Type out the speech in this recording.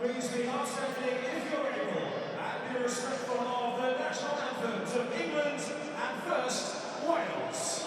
Please be upstanding if you're able and be respectful of the national anthems of England and first, Wales.